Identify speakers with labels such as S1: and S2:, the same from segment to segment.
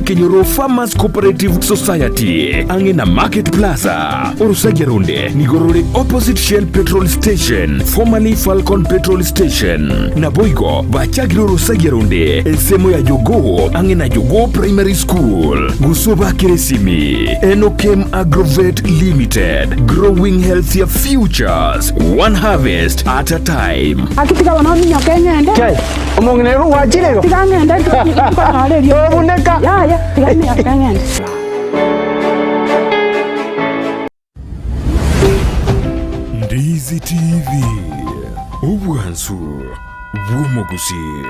S1: Kenyoro Farmers Cooperative Society, ang'e na Market Plaza. Orosagia ronde nigo rore opposite Shell Petrol Station, formerly Falcon Petrol Station. Naboigo bachakire orosagia ronde ensemo ya Jogoo ang'e na Jogoo Primary School. Gose obakere esimi Enokem Agrovet Limited, growing healthier futures, one harvest at a time.
S2: Gaki tiga bono ominyoke ng'ende.
S3: Kei, omong'ina igo gwachire igo?
S2: Tiga ng'ende nkonyore eriogi.
S3: Tobuneka.
S2: Yaya, tiga minyoke ng'ende.
S1: Ndizi TV, obwansu bw'omogusii.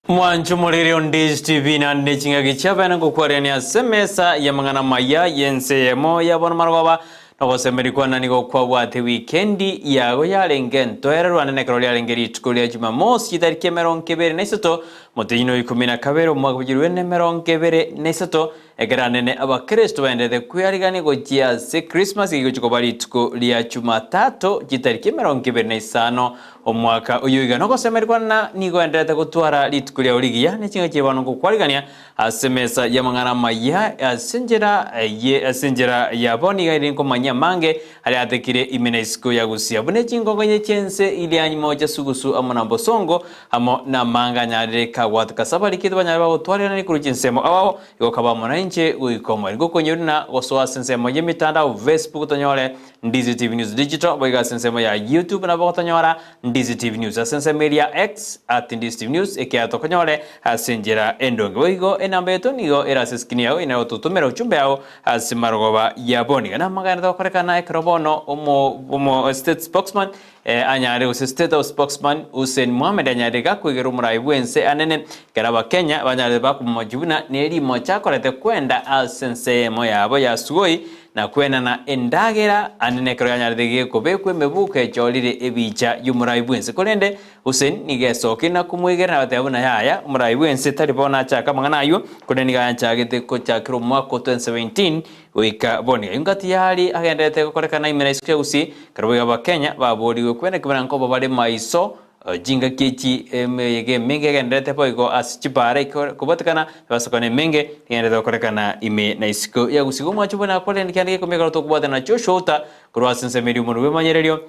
S4: Mwancho morere onde TV naende ne chingaki chiabene ngokwarerania ase emesa y'amang'ana amaya y'ense eyemo ya bono marogoba nogosemeria kwane nigo kwabwate wikendi yago yarenge entoereru ande nekero riarenge rituko ria Jumamosi chitariki emerongo ebere na isato motenyi o ikomi na kabere omwaka bwa chilifu emerongo ebere na isato Ekero anene Abakristo baenderete kwearigania gochia ase Krismasi egochia koba rituko ria Chumatato chitariki 25 omwaka oyo iga nogosemerigwa na nigo enderete gotwara rituko riao rigiya ne chingaki chia bono ngokwarigania ase emesa y'amang'ana amaya ase enchera ye ase enchera ya bono iga ere nkomanyia amange aria atekire ime na isiko ya gusia buna echingongo chi'ense iria nyimocha sugusu amo na bosongo amo namanga anyarire kagwateka ase abarikete banyare bagotwarerania korwa chinsemo ao Igo kaba amo nainche goika omoerio. Ngokonyorwa na gosoa ase ensemo y'emetandao Facebook tonyore Ndizi TV News Digital, boigo ase ensemo ya YouTube nabo gotonyora Ndizi TV News, ase ensemo eria ya X at Ndizi TV News ekiagera tokonyore ase enchera endonge. Boigo enamba yaito nigo ere ase eskrini yao inare gototomera ujumbe yao ase marogoba ya bono. Iga namagena togokorekana ekero bono omo omo state spokesman Anyare gose State House Spokesman Hussein Mohamed anyare gakoigera omorai bw'ense anene ekero abakenya banyarete bakomomochia buna nerimocha akorete kwenda ase ense eyemo yabo ya Sugoi na kwenana endagera anene ekero yanyarete gekobekwa emebuko echorire ebicha y'omorai bw'ense korende Hussein nigo esokire na komoigera na goteba buna yaya omorai bw'ense tari bono achake amang'ana aywo korende nigo anchagete kochakera omwaka o 2017 Goika bono iga engaki yari agenderete gokorekana ime na isiko ya Gusii, ekero boigo Abakenya baborigwe kwena kebera nkoba bare maiso chingaki echi emeyega emenge egenderete boigo ase chibara ekobatikana ebasokano emenge egenderete gokorekana ime na isiko ya Gusii. Igo omwancho buna akorende kianda gekomi ekero tokobwatana na Joshua Outa korwa ase ensemo eria omonwe bw'emanyererio,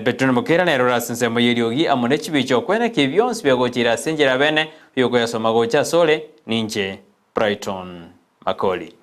S4: Petro Mokera nere ore ase ensemo y'eriogi amo ne chibicha okwena ki bionsi biagocheire ase enchera ya bene oyokoyasoma gocha asore ninche Brighton Makori.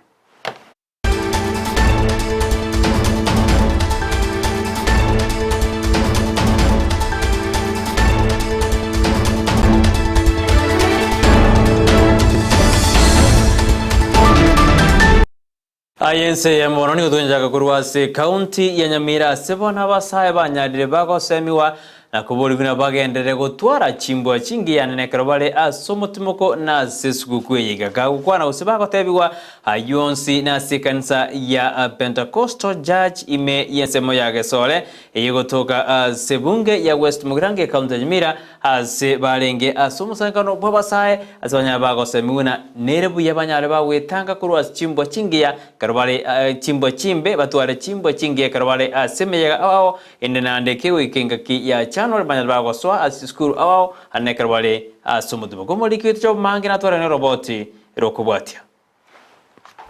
S4: Aye ense eye bono nigo twenchaka korwa ase ekaunti ya Nyamira ase bono abasae banyarire bagosemiwa na koborigwa buna bagenderere gotwara chimbwa chingiya nene ekero bare ase omotimoko na ase esuguku eye iga gagokwana gose bagotebigwa ayio onsi nase ekanisa ya Pentecostal Church ime y'ensemo ya Gesore eyegotoka ase ebunge ya West Mugirango ekaunti ya Nyamira Ase barenge ase omosangererekano bw'abasae, ase banyare bagosemigwa ng'a nere buya banyare bagwetanga korwa ase chimbwa chingiya ekero bare chimbwa chimbe, batware chimbwa chingiya ekero bare ase emeyega ao ao, ende naende kegoika engaki ya January banyare bagosoa ase chisukuru ao ao, naende ekero bare ase omotimo. Komoriki oito Job Mange natwarane oroboti rokobwatia.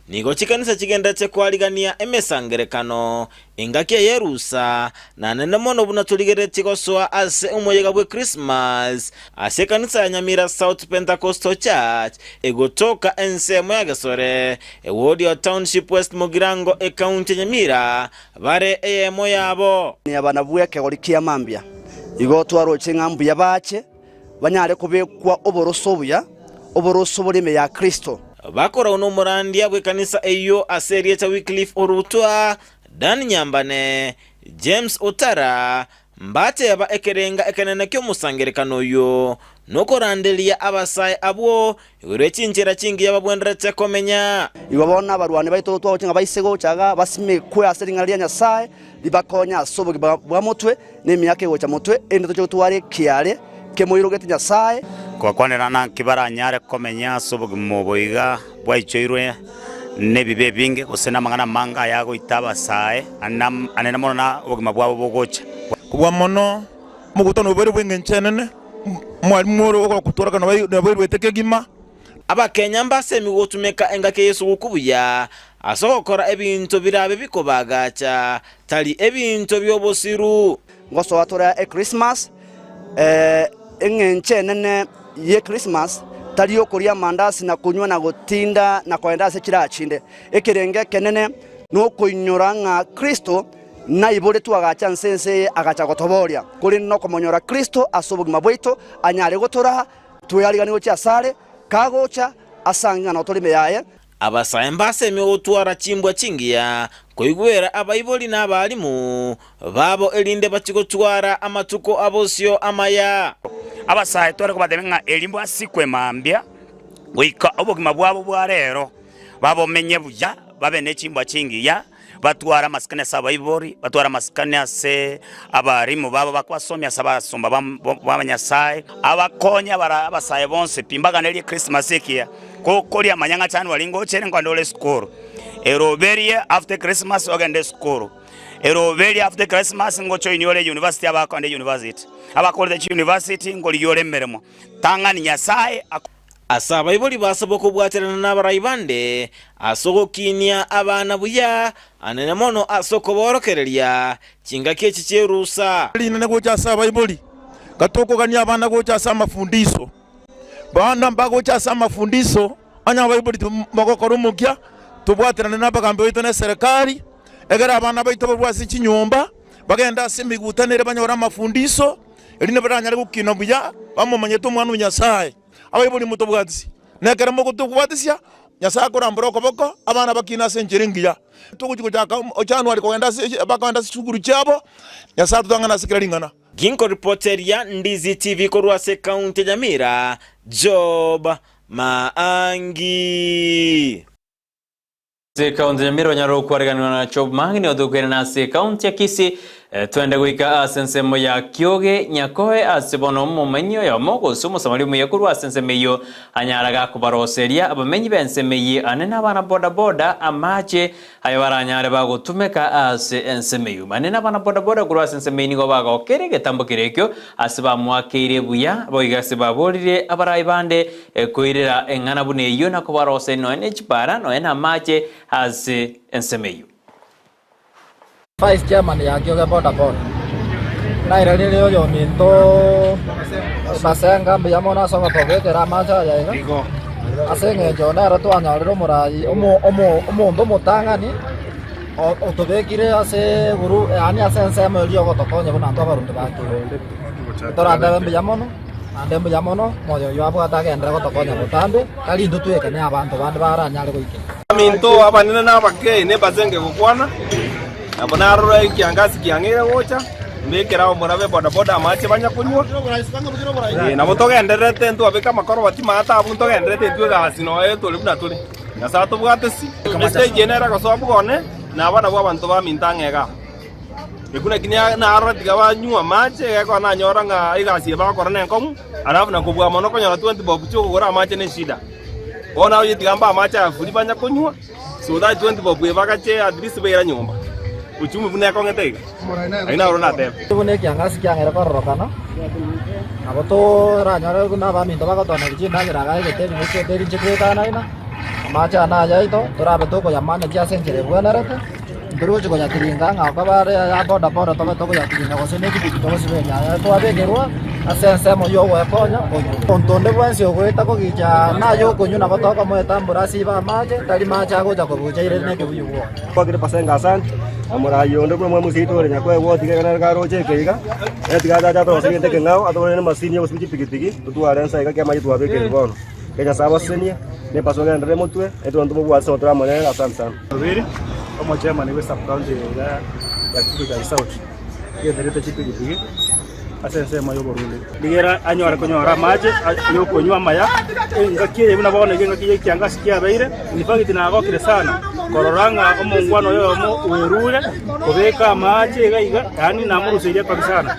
S5: Nigo chikanisa chigenderete koarigania emesangerekano engaki eye y'erusa, na nene mono buna torigereretie gosoa ase omoyega bwe Christmas ase ekanisa ya Nyamira South Pentecostal Church egotoka ensemo ya Gesore, eward ya Township West Mugirango ekaunti ya Nyamira bare eyemo yabo.
S6: Abana bw'ekegori kia mambia igo twaroche ng'a mbuya bache, banyare kobekwa oboroso obuya, oboroso bore ime ya Kristo.
S5: Bakorau nomorandia bw'ekanisa eyio ase erieta Wycliffe Orutwa, Dan Nyambane, James Otara, mbateba ekerenga ekenene ki'omosangerekano oyio nokoranderia abasae abwo igoro ye chinchera chingiya babwenerete komenya.
S6: Igo bono abarwani baito twagochia ng'a baise gocha iga basimekwe ase ring'ana ria Nyasae, ribakonye ase obogima bwa motwe, na emiaka egocha motwe, erinde toche gotwara ekiaare kemoirogete Nyasae.
S7: Kobakwanera naki baranyare komenya ase obogima obo iga bwaichoirwe nebibe ebinge, gose namang'ana amange ayagoita abasae, anene mono na obogima bwabo bogocha.
S8: Kobua mono, omogutano obo ore bw'engencho enene, omwalimu ore ogotooreka naboiruete kegima.
S5: Abakenya mbasemi gotumeka engaki y'esuguku buya ase ogokora ebinto birabe bikobaagacha, tari ebinto bi'obosiru.
S6: Ngosoa tore Ekrismasi, eng'encho enene y'Ekrismasi tari okoria amandasi na konywa na gotinda na kogenda ase chiraa chinde. Ekerengo ekenene nokoinyora ng'a Kristo naiboretwe agacha nse ense eye agacha gotoboria, korende nokomonyora Kristo ase obogima bwaito anyare gotoraa tweariganie gochia asare, kagocha asange ng'a notore ime yaye.
S5: Abasae mbasemie gotwara chimbwa chingiya, koigwera abaibori na abalimu babo erinde bachie gotwara amatuko a bosio amaya.
S7: Abasae tware kobatebia ng'a eri mbasikwe mambia goika obogima bwabo bwa rero babomenye buya, babe ne chimbwa chingiya, batware amasikani ase abaibori, batware amasikani ase abalimu babo bakobasomia, ase abasomba ba Nyasae, abakonye abasae bonsi pi mbaganerie Christmas ekiya, gokoria manya ng'a January ngocha ere nkogenda ore esukuru, eroberie after Christmas ogende esukuru, eroberie after Christmas ngojoinie ore university abakogenda university, abakorete chiuniversity nkorigia ore emeremo, tang'ani Nyasaye.
S5: Ase abaibori basaba okobwaterana nabarai bande ase ogokinia abana buya, anene mono ase okoborokereria chingaki echi chi'erusa.
S8: Rinene gocha ase abaibori, gatokogania abana gocha ase amafundiso. Bana mbagocha ase amafundiso, onye abaibori tibagokora omokia, tobwaterane nabagambi baito na eserekari, egere abana baito barue ase chinyomba, bagende ase emegutano ere banyore amafundiso, erinde baranyare gokina buya, bamomanyete Omwana o Nyasae. Abaibori motobwatisi, na ekero mogotobwatisia, Nyasae akorambora okoboko, abana bakine ase enchera engiya. Togochia gochaka January kogenda ase bakogenda ase chisukuru chiabo, Nyasae atotang'ane ase kera ring'ana.
S5: Ginkoripoteria Ndizi TV korwa ase ekaunti ya Nyamira, Job Maangi.
S4: Ase ekaunti ya Nyamira onyare okwareganigwa na Job Maangi nigo tokoirana ase ekaunti ya Kisii twende goika ase ensemo ya Kioge Nyakoe ase bono omomenyi oyomo gose omosamari omuya korwa ase ensemo eyio anyara gakobaroseria abamenyi b'ensemo eyio ane nabana boda boda amache aye baranyare bagotumeka ase ensemo eyio. Mane nabana boda boda korwa ase ensemo eyio nigo bagokera egetambo keria ekio ase bamoakeire buya boigo ase baborire abarai bande Koirera eng'ana buna eyio na kobaroseria nonya ne chipara, nonya namache ase ensemo eyio.
S9: Vice chairman ya Kioge boda boda nairaneire oyominto Basenga mbuya mono ase ogotobekera amache aya iga ase eng'encho nere twanyorire omorai omonto omotang'ani otobekire ase eguru yaani ase ensemo eria ogotokonya buna intwe abarundi ba Kioge. Toratebe mbuya mono. Naende mbuya mono moyo oyio abwate agenderere gotokonya botambe, tari intwe tweka, ne abanto bande baranyare goikera.
S10: Abaminto abanene na abake, nebasenge gokwana, nabo narora ekiangasi kiang'eire gocha, mbekere abamura be bodaboda amache banya konywa. Eh, nabo togendererete ntwabeka amakoroba timata abwo ntogendererete intwe egasi noe tore buna tore. Nyasae atobwate si. Estage eye nere egosoa bwone, naba nabwo abanto baminto ang'e igaa. Ekio naki narora tiga banywe amache, egekogera nanyora ng'a egasi eye bagokora nenkong'u, alafu na kobua mono konyora 20 bob chi'okogora amache ne eshida. Bono naroche tiga mbae amache aya free banya konywa, so that 20 bob eye bagache at least baira nyomba. Uchumi buna ekong'ete iga. Ayio naroro natebe.
S9: Buna ekiangasi kiang'eire kororokana, nabo toranyore buna abaminto bagotoneria chindagera iga egeteri gose eteri inche twetanaina, amache aya nayaito, torabe tokoyamanagia ase enchera ebwenerete. Ntori gochia koyatiringa ng'a okaba are aya boda boda tobe tokoyatiringa gose ne epikipiki togosiberia aya twabekerwa ase ensemo y'ogwekonya konywa. Omonto onde bwensi ogoeta kogicha naye okonywa nabo tokomoeta mbura asibe amache, tari mache agocha kobucha ire nekebuyu bwoye.
S11: Kwakire Pasenga asante, na morayi onde buna mwamusia ore nyakoe gwotiga iga nere karoche eke iga, ere tiga achache atoroserie egento ekeng'ao, atogorere ne emasini ya gosibia chipigipigi, totware ensa iga kiamache twabekerwe bono. Nyasae abasesenie. Ne epaso ogenderere motwe, naintwe ntobobwate ase tore amo nere. Asante sana.
S12: Obiri, omochairman bwe sub-county iga ya Kitutu South, ogendererete chipigipigi ase ensemo y'oborundu. Rigera anyore konyora amache y'okonywa amaya, engaki eye buna bono iga engaki y'ekiangasi kiabeire, in fact nagokire sana korora ng'a omongwana oyo oyomo oerure kobeka amache iga iga, yaani namoruseirie akabi sana.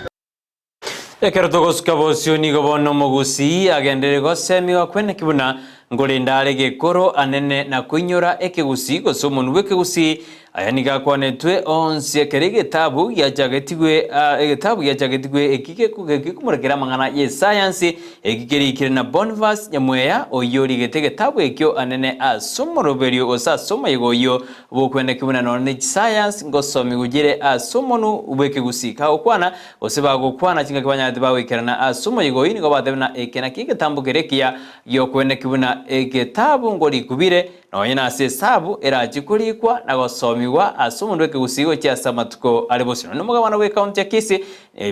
S4: Ekero togosuka bosio nigo bono omogusii agenderere gosemigwa kweneki buna nkorenda are gekoro anene na koinyora ekegusii gose omonwa bw'ekegusii. Aya nigo akwanetwe onsi ekero egetabu giachagetigwe egetabu giachagetigwe eki gekomorekera amang'ana y'esayansi eki kerikire na Boniface Nyamweya oyio origete egetabu ekio anene ase omoroberio gose ase omoyega oyio bw'okweneki buna nonya ne chisayansi ngosomigwa chire ase omonwa bw'ekegusii. Kagokwana Gose bagokwana chingaki banyarete bagoikerana ase omoyega oyio nigo batebe na eke nakio egetambo kere ekiya gi'okweneki buna egetabu ngorikubire, nonye nase esabu erachie korikwa na gosomigwa ase omonto bw'ekegusii gochia ase amatuko are bosio. Nonye nomogabana bw'ecounty ya Kisii,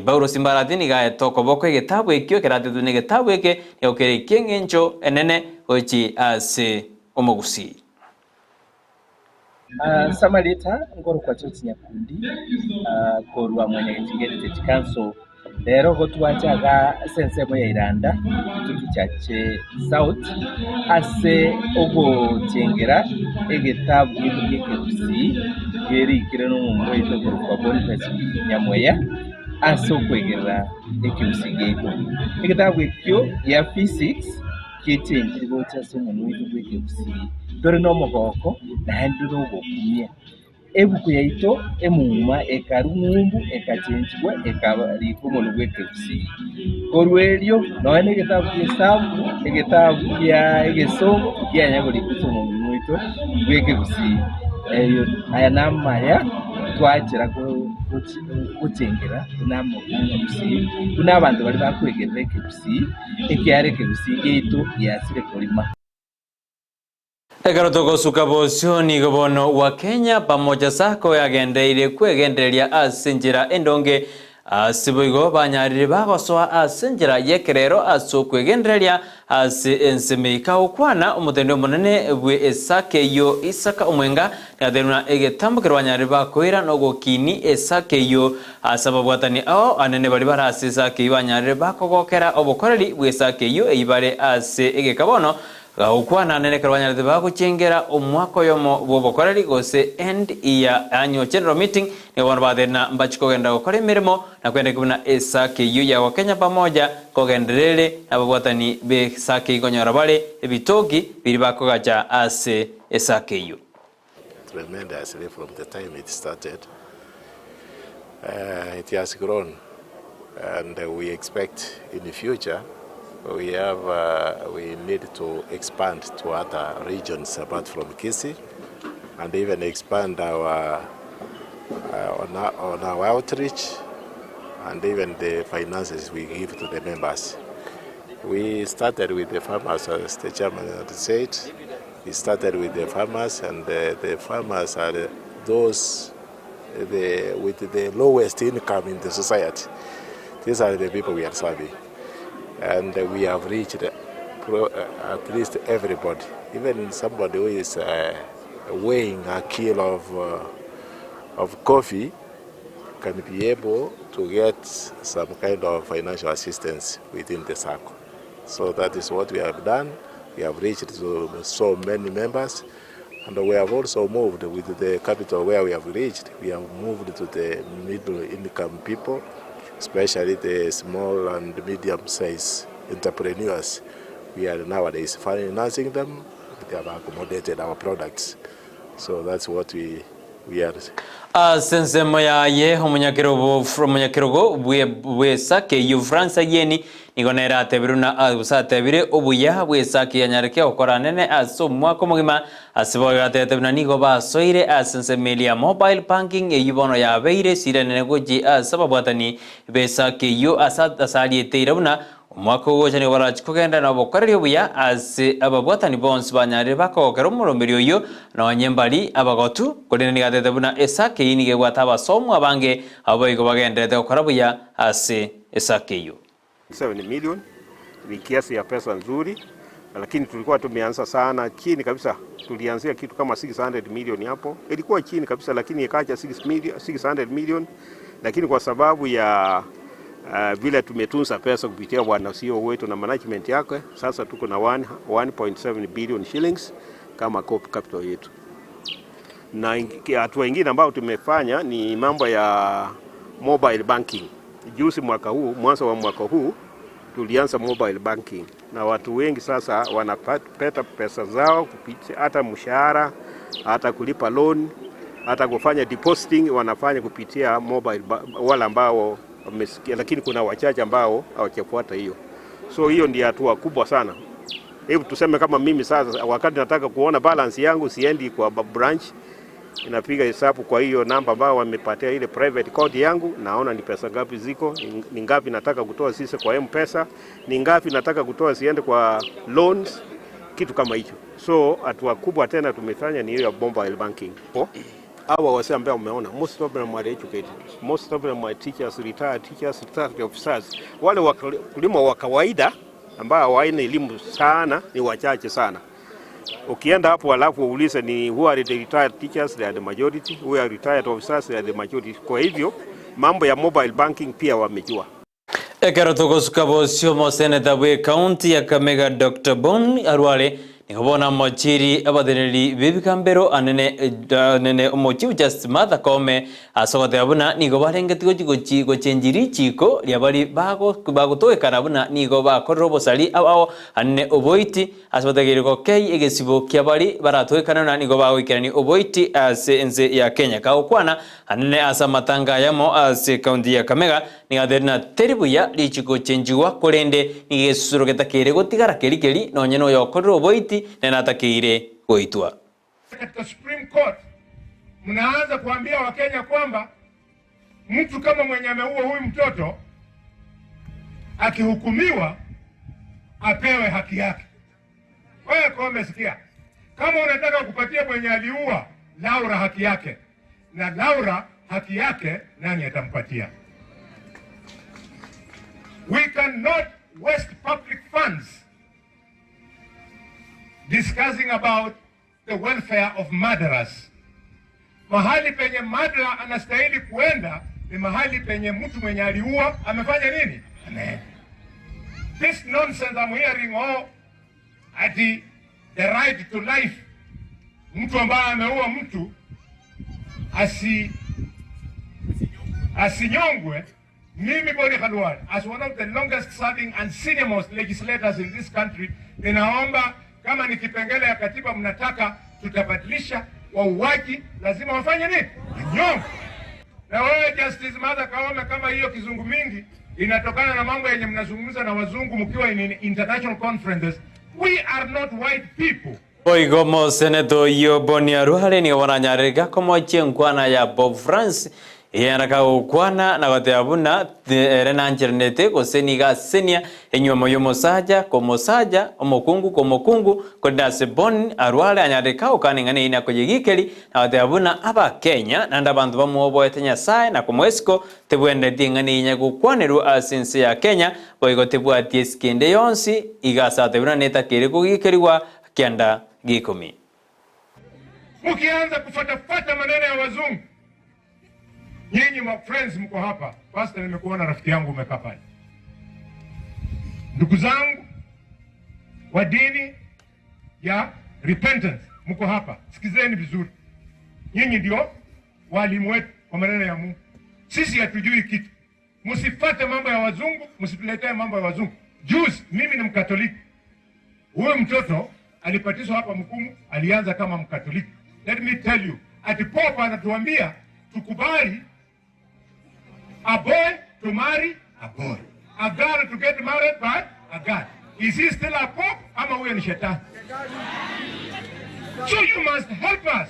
S4: Paulo Simbarati nigo aete okoboko egetabu ekio keratetwe negetabu eke nigo kere eki'engencho enene gochia ase omogusii.
S13: Ase amarieta nkorokwa George Nyakundi korwa Mwanyagetinge Heritage Council, rero igo twacha iga ase ensemo ya Iranda Kitutu Church South ase ogochengera egetabu gieto gia ekegusii kerikire na omomura oito okorokwa Boniface Nyamweya ase okoigerera ekegusii giaito. Egetabu ekio gia Physics. Gechenchire gocha ase omonwa oito bw'ekegusii, tore nomogoko naende nogokumia. Ebuku yaito emuma ekarwa ng'umbu ekachenchigwa ekarikwa omonwa bw'ekegusii. Korwa erio nonya na egetabu kia esabu, egetabu kia egesongo kianya korikwa ase omonwa oito bw'ekegusii. Erio aya namaya twachera gochengera buna omogusii, buna abanto baria bakwegerera ekegusii. Ekiagera ekegusii giaito giasire korima.
S4: Ekero togosuka bosio nigo bono wa Kenya Pamoja Sacco yagendereire kwegendereria ase enchera endonge ase boigo banyarire bagosoa ase enchera y'ekerero ase okwegendereria ase ense meika gokwana omotendi omonene bwe esacco eyio Isaka Omwenga nigatebirie buna egetambo keria banyarire bakoira nogokini esacco eyio Ase ababwatani ao anene baria bare ase esaka eyio banyarire bakogokera obokoreri bw'esaka eyio eyio bare ase egeka bono, gagokwana anene ekero banyarete bagochengera omwaka oyomo bw'obokoreri gose end year annual general meeting, nigo bono bateire na mbachie kogenda gokora emeremo na kwendeka buna esaka eyio ya Wakenya Pamoja kogenderere na ababwatani b'esaka eyio konyora bare ebitoki biria bakogacha ase esaka eyio.
S14: Tremendously from the time it started it has grown and we expect in the future we have we need to expand to other regions apart from Kisii and even expand our on our, on our outreach and even the finances we give to the members. We started with the farmers as the chairman had said. We started with the farmers and the, the farmers are those the, with the lowest income in the society. These are the people we are serving. And we have reached at least everybody, even somebody who is uh, weighing a kilo of, uh, of coffee can be able to get some kind of financial assistance within the circle. So that is what we have done. We have reached to so many members and we have also moved with the capital where we have reached. We have moved to the middle income people, especially the small and medium sized entrepreneurs. We are nowadays financing them. They have accommodated our products. So that's what we
S4: Ase ensemo yaye omonyakerogo bw'esake eyio Francis Ayieni nigo nere atebire buna gose atebire obuya bw'esake yanyareke gokora nene ase omwaka omogima ase boigo atebete buna nigo basoire ase ensemo eria ya mobile banking eyio bono yabeire esira enene gochia ase ababwatani b'esake eyio ase ariete ira buna Omwaka ogocha nigo barachie kogenda nobokoreri obuya ase ababwatani bonsi banyarire bakogokera omoroberio oyio, nonye mbari abagotu, korende nigo atebete buna esaka eyio nigo ebwate abasomwa abange abwo boigo bagendererete gokora buya ase esaka eyio.
S15: 7 million ni kiasi ya pesa nzuri
S14: Lakini tulikuwa tumeanza sana chini kabisa, tulianzia kitu kama 600 million hapo, ilikuwa chini kabisa, lakini ikaja 6 million, 600 million, lakini kwa sababu ya vile tumetunza pesa kupitia bwana CEO wetu na management yake, sasa tuko na 1.7 billion shillings kama capital yetu. Na hatua ingine ambayo tumefanya ni mambo ya mobile banking. Juzi mwaka huu, mwanzo wa mwaka huu tulianza mobile banking na watu wengi sasa wanapata pesa zao kupitia hata mshahara, hata kulipa loan, hata kufanya depositing wanafanya kupitia mobile, wale ambao wamesikia, lakini kuna wachache ambao hawajafuata hiyo. So hiyo ndio hatua kubwa sana. Hebu tuseme kama mimi sasa, wakati nataka kuona balance yangu siendi kwa branch, inapiga hesabu kwa hiyo namba ambayo wamepatia ile private code yangu, naona ni pesa ngapi ziko, ni ngapi nataka kutoa sisi kwa M-Pesa, ni ngapi nataka kutoa siende kwa loans, kitu kama hicho. So hatua kubwa tena tumefanya ni hiyo ya mobile banking. Hawa wase ambao umeona, most of them are educated, most of them are teachers, retired teachers, retired officers. Wale wakulima wa kawaida ambao hawana elimu sana ni wachache sana. Ukienda hapo alafu uulize ni who are the retired teachers, they are the majority, who are retired officers, they are the majority. Kwa hivyo mambo ya mobile banking pia wamejua.
S4: Ekero togosuka bosio moseneta bwe county ya Kakamega Dr. Bon Arwale nikobona mochiri abatheneri b'ebikambero anene anene omochief Justice Martha Koome ase buna nigo barengeti gochi gochenjiri chiko ria bari bagotowekana buna nigo bakorera obosari abao anene oboiti ase bategeire gokei egesibo kia bari baratowekana na nigo bagoikerani oboiti ase ense ya Kenya kagokwana anene ase amatanga yamo ase county ya Kakamega nigatheri na teri buya richiko chenjiwa korende nigesusuro getakeire gotigara kerikeri nonye noyokorera oboiti nenatakeire goitwa.
S15: Katika Supreme Court mnaanza kuambia Wakenya kwamba mtu kama mwenye ameua huyu mtoto akihukumiwa apewe haki yake. Wewe Koome, sikia, kama unataka kupatia mwenye aliua Laura haki yake, na Laura haki yake nani atampatia? We cannot waste public funds discussing about the welfare of murderers. Mahali penye murderer anastahili kuenda ni mahali penye mtu mwenye aliua amefanya nini? Ameenda. This nonsense I'm hearing, oh, ati the right to life. Mtu ambaye ameua mtu asinyongwe. Mimi Boni Khalwale, as one of the longest serving and senior most legislators in this country, ninaomba kama ni kipengele ya katiba mnataka, tutabadilisha. Wauaji lazima wafanye nini? Wanyongwe. Na wewe Justice Martha Koome, kama hiyo kizungu mingi inatokana na mambo yenye mnazungumza na wazungu mkiwa in international conferences, we are not white people.
S4: Boigo moseneto iyo Boni Arwale nigo bonanyarereka komochie nkwana ya Bob Francis iyenaka gokwana na goteba buna ere nancheranete gose niga asenia enyuomo ya omosacha komosacha omokungu komokungu korende ase Bon Arwale anyarereka gokaneng'ana eywo nakoyegikeri na goteba buna abakenya naende abanto bamwoboete Nyasaye na komoesiko tebwenereti eng'ana eywo gokwanerwa ase ense ya Kenya boigo tebwati esiko ende yonsi iga ase atebire buna netakere kogikeriwa kianda gikomi.
S15: Mkianza kufatafata maneno ya wazungu, nyinyi ma friends mko hapa. Pastor, nimekuona rafiki yangu umekaa pale. Ndugu zangu wa dini ya repentance mko hapa, sikizeni vizuri. Nyinyi ndio walimu wetu kwa maneno ya Mungu. Sisi hatujui kitu. Msifate mambo ya wazungu, msituletee mambo ya wazungu. Juzi mimi ni Mkatoliki. Huyu mtoto alipatizwa hapa Mkumu, alianza kama Mkatoliki. Let me tell you, ati Pope anatuambia tukubali a boy to marry a boy, a girl to get married by a girl. Is he still a pope ama huyo ni shetani? So you must help us.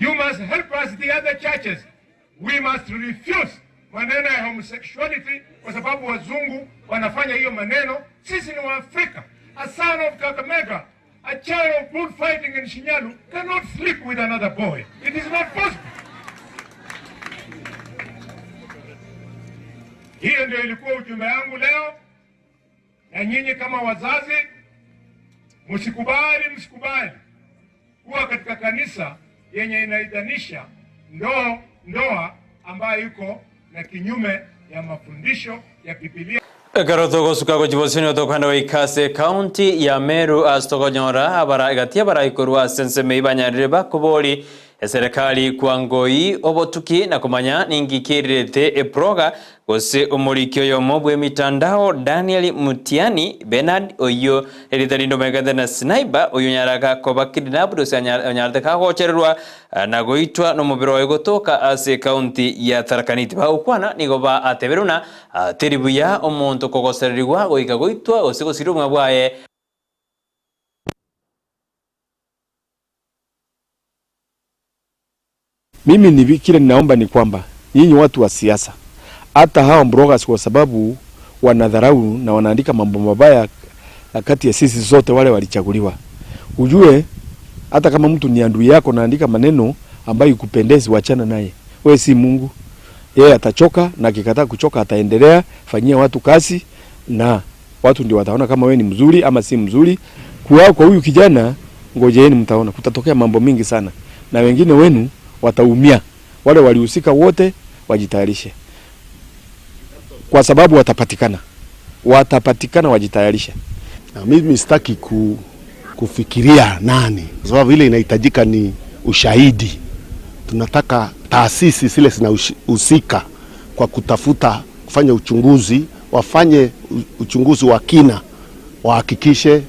S15: You must help us, the other churches. We must refuse maneno ya homosexuality kwa sababu wazungu wanafanya hiyo maneno. Sisi ni Waafrika. A son of Kakamega, a child of bullfighting in Shinyalu cannot sleep with another boy. It is not possible. Hiyo ndio ilikuwa ujumbe wangu leo. Na nyinyi kama wazazi, msikubali, msikubali kuwa katika kanisa yenye inaidhanisha ndoo ndoa ambayo iko na kinyume ya mafundisho ya Biblia.
S4: Ekero togosuka gochia bosio tokogenda goika ase ekaunti ya Meru ase tokonyora abara egati y'abarai korwa ase ensemo eyio banyarire bakobori eserekari kwangoi obotuki na komanya ninki kerirete eproga Gose omoriki oyomo bw'emitandao, Daniel Mutiani Bernard, oyio erieta rinde omanyekete na Sniper, oyio onyaraka koba kidnapped gose onyarete kagochererwa na goitwa nomobere oye gotoka ase ecounty ya Tharaka Nithi. Bagokwana nigo batebeire buna teri buya omonto kogosererigwa goika goitwa gose gosiria obogima bwaye.
S16: Mimi ni kile ninaomba ni kwamba nyinyi watu wa siasa, hata hawa bloggers, kwa sababu wanadharau na wanaandika mambo mabaya kati ya sisi zote wale walichaguliwa, ujue hata kama mtu ni adui yako naandika maneno ambayo ikupendezi, wachana naye. Wewe si Mungu. Yeye atachoka na akikataa kuchoka ataendelea. Fanyia watu kazi na watu ndio wataona kama wewe ni mzuri ama si mzuri. Kwa kwa huyu kijana, ngojeeni, mtaona kutatokea mambo mingi sana, na wengine wenu wataumia. Wale walihusika wote wajitayarishe, kwa sababu watapatikana, watapatikana, wajitayarishe.
S17: Na mimi sitaki ku, kufikiria nani, kwa sababu ile inahitajika ni ushahidi. Tunataka taasisi zile zinahusika kwa kutafuta kufanya uchunguzi, wafanye uchunguzi wa kina, wahakikishe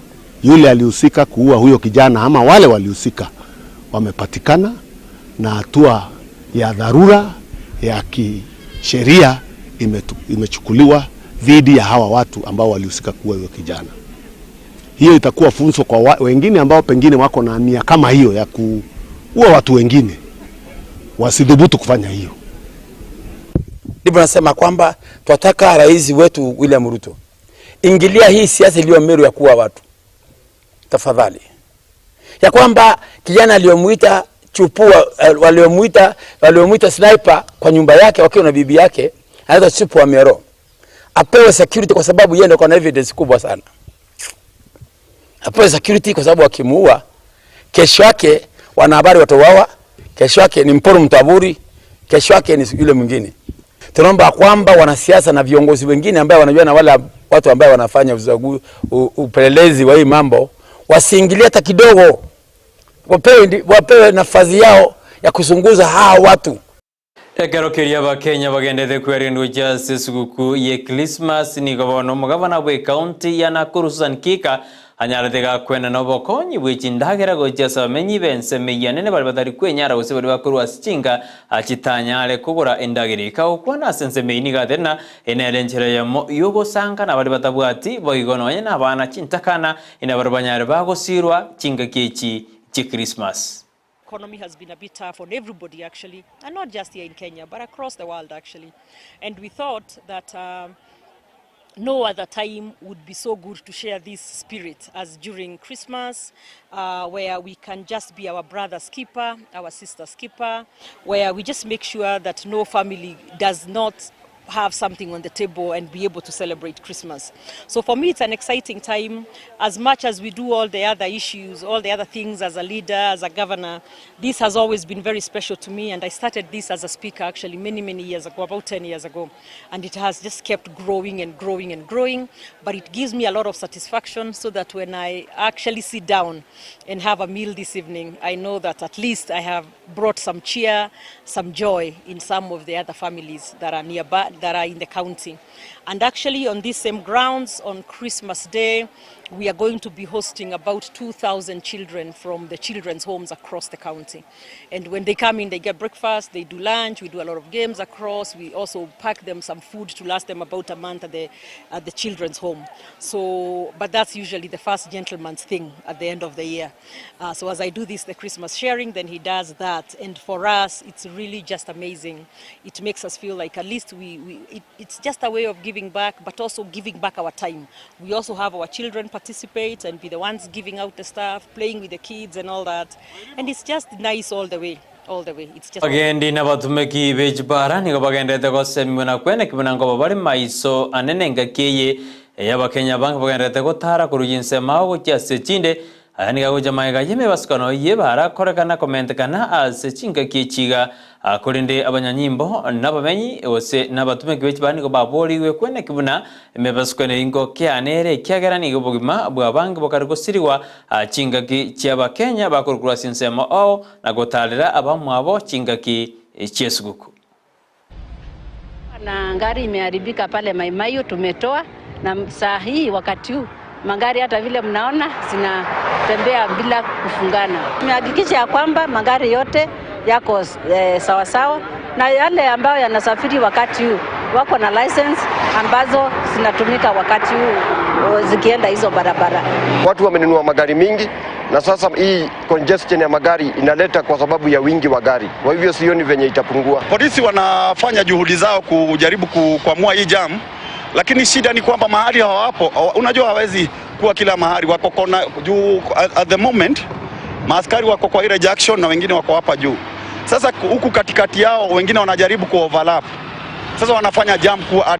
S17: yule alihusika kuua huyo kijana ama wale walihusika wamepatikana, na hatua ya dharura ya kisheria imechukuliwa dhidi ya hawa watu ambao walihusika kuua huyo kijana. Hiyo itakuwa funzo kwa wengine ambao pengine wako na nia kama hiyo ya kuua watu wengine, wasidhubutu kufanya hiyo.
S18: Ndipo nasema kwamba twataka rais wetu William Ruto, ingilia hii siasa iliyo Meru ya kuua watu tafadhali, ya kwamba kijana aliyomuita chupua, waliomuita sniper kwa nyumba yake wakiwa na bibi yake anaitwa Chupua Mero, apewe security kwa sababu yeye ndio na evidence kubwa sana. Apewe security kwa sababu akimuua kesho yake wanahabari watauawa, kesho yake ni Mporo Mtaburi, kesho yake ni yule mwingine. Tunaomba kwamba wanasiasa na viongozi wengine ambao wanajua na wale watu ambao wanafanya upelelezi wa hii mambo wasiingilie hata kidogo, wapewe nafasi yao ya kuzunguza hawa watu.
S4: Ekero keria Abakenya bagendete kwerendwa ase esuguku ye Christmas nigo bono omogabana bwe ekaunti ya Nakuru Susan Kika anyarete gakwena na obokonyi bwe chindagera gochia ase abamenyi b'ensemo eyio nene bari batari kwenyara gose bari bakorwa ase chinka chitanyare kogora endagera eye. Kagokwana ase ensemo eyio nigo ateba enere enchera eyemo yogosanga na bari batabwati boigo nonye na abana chintakana ina bari banyare bagosirwa chingaki echi chie Christmas.
S19: Economy has been a bit tough on everybody actually, and not just here in Kenya, but across the world actually. And we thought that no other time would be so good to share this spirit as during Christmas, where we can just be our brother's keeper, our sister's keeper, where we just make sure that no family does not have something on the table and be able to celebrate Christmas. So for me, it's an exciting time. As much as we do all the other issues, all the other things as a leader, as a governor, this has always been very special to me. And I started this as a speaker actually many, many years ago, about 10 years ago. And it has just kept growing and growing and growing. But it gives me a lot of satisfaction so that when I actually sit down and have a meal this evening, I know that at least I have brought some cheer, some joy in some of the other families that are nearby, that are in the county. And actually on these same grounds, on Christmas Day, we are going to be hosting about 2,000 children from the children's homes across the county. And when they come in, they get breakfast, they do lunch, we do a lot of games across. We also pack them some food to last them about a month at the children's home. But that's usually the first gentleman's thing at the end of the year. So as I do this, the Christmas sharing, then he does that. And for us, it's really just amazing. It makes us feel like at least it's just a way of giving back, but also giving back our time. We also have our children participate and be the ones giving out the stuff, playing with the kids and all that. And it's just nice all the way. All the way. It's just
S4: Bagendi na batumeki b'echibara nigo bagendete gosemigwa na kwene kibuna ngoba bari maiso anene ngaki eye Ey'Abakenya abange bagendererete gotara korwa chinsemo ao gochia ase chinde, aya nigo agocha magega y'emebasukano y'ebara korekana komentekana ase chingaki echi iga. Korende abanyanyimbo, nabamenyi, gose nabatumeki be chibara nigo baboorigwe kweneki buna emebasukano eyio ngokeana ere, ekiagera nigo obogima bw'abange bokare gosirigwa chingaki chi'Abakenya bakorwa korwa ase ensemo ao na gotaarera abamwabo chingaki chi'esuguku.
S20: Na ngari imeharibika pale Mai Mahiu tumetoa, na saa hii wakati huu magari hata vile mnaona zinatembea bila kufungana. Tumehakikisha ya kwamba magari yote yako sawasawa na yale ambayo yanasafiri wakati huu wako na license ambazo zinatumika wakati huu zikienda hizo barabara.
S21: Watu wamenunua magari mingi na sasa hii congestion ya magari inaleta kwa sababu ya wingi wa gari, kwa hivyo sioni venye itapungua.
S22: Polisi wanafanya juhudi zao kujaribu kukwamua hii jam, lakini shida ni kwamba mahali hawapo, unajua hawezi kuwa kila mahali, wako kona juu. At the moment maaskari wako kwa ile junction na wengine wako hapa juu. Sasa huku katikati yao wengine wanajaribu ku overlap, sasa wanafanya jam kuwa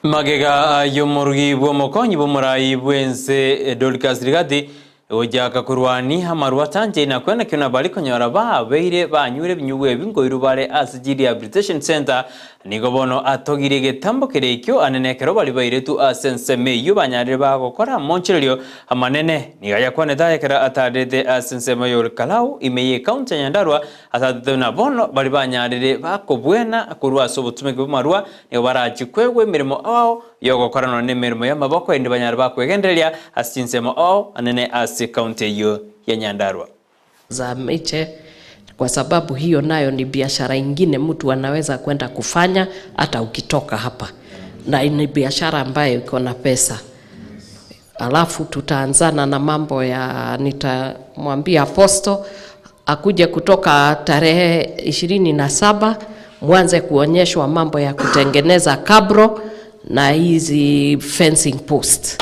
S4: Magega y'omorugi bw'omokonyi bw'omorai bw'ense Dorcas Rigathi gochaka korwania amarwa atanchaine na kwenekio na bari konyora babeire banyure ebinyugwa ebi nkoirwa bare ase chi rehabilitation center nigo bono atogire egetambo kere ekio anene ekero bari bairetwe ase ensemo eyio banyarire bagokora amonchererio amanene nigo ayakwanete aye ekero atarete ase ensemo ya Olkalau ime ye county ya Nyandarua Atatete buna bono baria banyarire bakobwena korwa ase obotumeki bw'amarua, nigo barachie kwegwa emeremo ao y'ogokora nonya nemeremo y'amaboko, erinde banyare bakwegendereria ase chinsemo ao anene ase ekaunti eyio ya Nyandarua.
S23: Za miche kwa sababu hiyo nayo ni biashara ingine mtu anaweza kwenda kufanya hata ukitoka hapa, na ni biashara ambayo iko na pesa. Alafu tutaanzana na mambo ya, nitamwambia Apostle akuje kutoka tarehe 27 mwanze kuonyeshwa mambo ya kutengeneza kabro na hizi fencing post.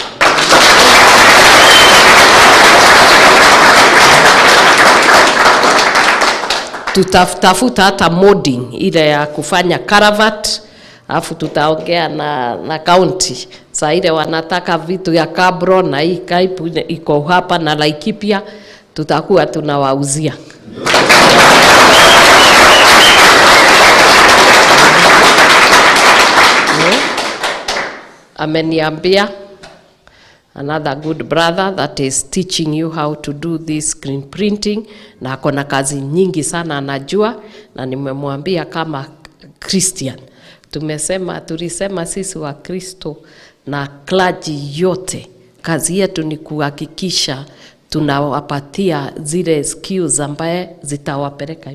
S23: Tutatafuta hata modding ile ya kufanya caravat, alafu tutaongea na county saa ile wanataka vitu ya kabro na hii kaipu iko hapa na Laikipia, tutakuwa tunawauzia. Ameniambia another good brother that is teaching you how to do this screen printing, na ako na kazi nyingi sana anajua, na nimemwambia kama Christian, tulisema sisi wa Kristo na clergy yote kazi yetu ni kuhakikisha tunawapatia zile skills ambaye zitawapeleka,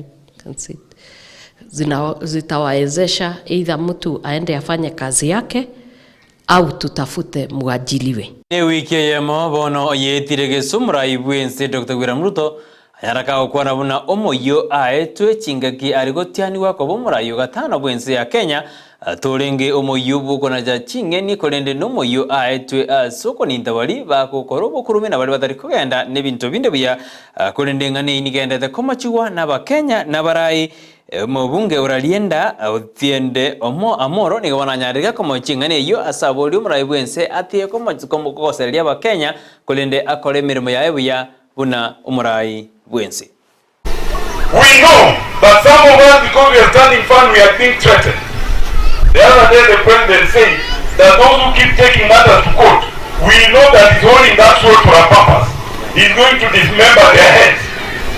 S23: zitawawezesha either mtu aende afanye kazi yake au tutafute mwajiliwe.
S4: Ni wiki eyemo bono yetire gese omorai bwense Dr. William Ruto anyaraka gokwana buna omoyio aetwe chingaki ari gotianigwa koba omorai ogatano bwense ya Kenya torenge omoyio bwokonacha ching'eni korende nomoyio aetwe ase okoninta bari bagokora obokurume na bari batari kogenda nebinto binde buya korende ng'a neini gendete komochigwa na abakenya na abarai omobunge orarienda otiende omo amoro nigo bananyarire komochia eng'ana eyio ase abori omorai bwense atie kogosereria abakenya korende akore emeremo yaye buya buna omorai bwense.
S24: We know that some of us, because we are standing firm, we are being threatened. The other day the president said that those who keep taking matters to court, we know that he's holding that sword for a purpose. He's going to dismember their heads.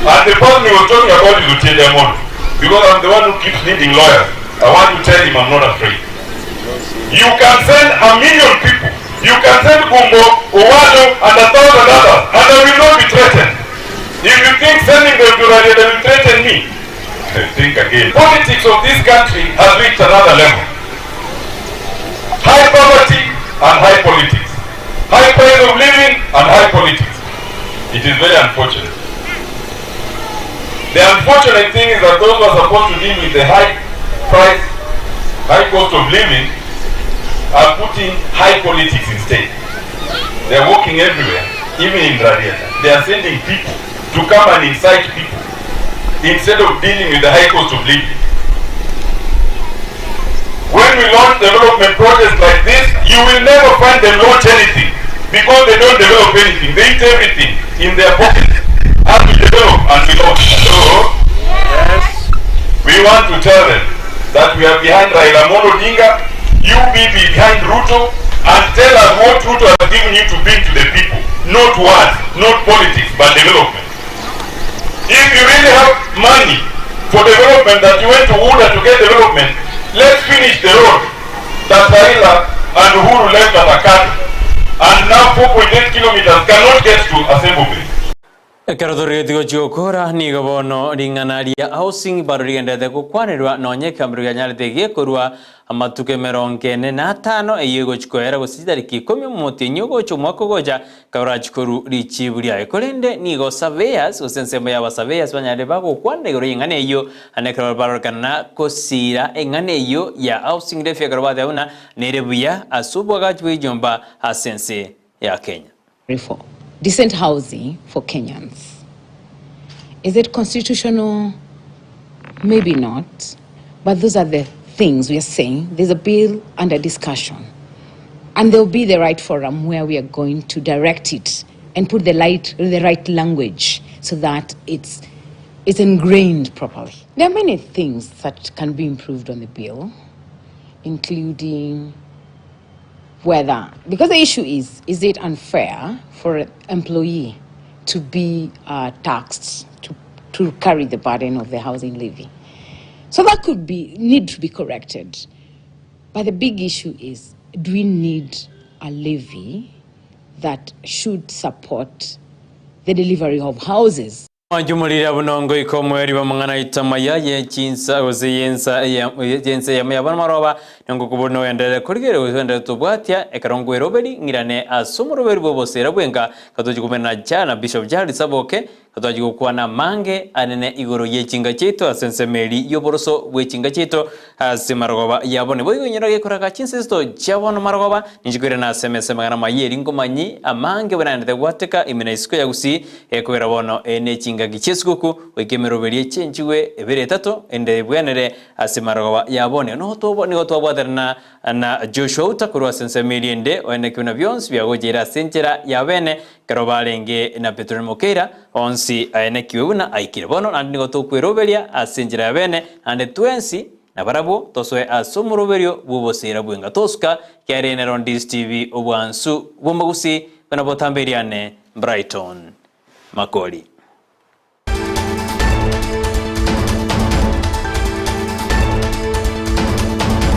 S24: And the person he was talking about is Otiende Amollo. Because I'm the one who keeps needing lawyers. I want to tell him I'm not afraid. You can send a million people. You can send Gumbo, Owalo, and 1,000 others, and I will not be threatened. If you think sending them to Rarieda will threaten me, think again. Politics of this country has reached another level. High poverty and high politics. High price of living and high politics. It is very unfortunate. The unfortunate thing is that those who are supposed to deal with the high price, high cost of living, are putting high politics instead. They are walking everywhere, even in Rarieda. They are sending people to come and incite people instead of dealing with the high cost of living. When we launch development projects like this, you will never find them launch anything because they don't develop anything. They eat everything in their pockets as we develop and we launch. So, we want to tell them that we are behind Raila Amolo Odinga, you be behind Ruto, and tell us what Ruto has given you to bring to the people. Not words, not politics, but development. If you really have money for development that you went to Uda to get development, let's finish the road that Raila and Uhuru left at Akado. And now 4.8 kilometers cannot get to Asembo Bay.
S4: Ekero torigetie gochia gokora, nigo bono ring'ana ria housing bado rigenderete gokwanerwa nonya ekambero kianyarete gekorwa amatuko emerongo ene na atano eyio egochia koera gose chitariki ikomi omotienyi ogocha omwaka ogocha kaborachie korwa richibu riaye. Korende nigo surveyors gose ensemo ya abasurveyors banyarire bagokwana igoro y'eng'ana eyio ande ekero barorekana na kosiira eng'ana eyio ya housing levy ekero bateba buna nere buya ase obwagachi bw'enyomba ase ense ya Kenya.
S1: For decent housing for Kenyans. Is it constitutional? Maybe not. But those are the things we are saying. There's a bill under discussion. And there'll be the right forum where we are going to direct it and put the, light, the right language so that it's, it's ingrained properly. There are many things that can be improved on the bill, including whether, because the issue is, is it unfair for an employee to be taxed to, to carry the burden of the housing levy? So that could be, need to be corrected. But the big issue is, do we need a levy that should support the delivery of houses?
S4: Mwanchumorire buna ngoika omoerio bw'amang'ana aito amaya ye chinsa gose y'ensa y'ensa eyemo ya bono maroba, nengoko buna oenderere korigereria gose oenderere tobwatia ekero nkweroberi ng'irane ase omoroberi bw'oboseera bwenka gatochia komenya na Jana Bishop Jared Saboke gatochia gokwana amange anene igoro ye chinka chiaito ase ensemo eri y'oboroso bwe chinka chiaito ase marogoba ya bono. Boigo inyora gekoraga chinsesto chia bono marogoba ninche koirana ase emesa amang'ana amaya eri nkomanyi amange buna naendete gwateka ime na isiko ya Gusii Ekobera bono eye nechingaki chi'esuguku, goika emeroberio echenchigwe ebere etato, ende ebwenere ase marogoba ya bono. Nigo twabwaterana na Joshua Uta korwa ase ensemo eria ende, oenekigwe na bionsi biagocheire ase enchera ya bene, ekero barenge na Petero na Mokeira, onsi aenekigwe buna aikire. Bono naende nigo tokweroberia ase enchera ya bene, naende twensi nabarabwo tosoe ase omoroberio bw'oboseera bwenga. Tosuka, kiagera eye nero Ndisi TV, obwansu bw'omogusi, buna botambe eriane. Brighton Makori.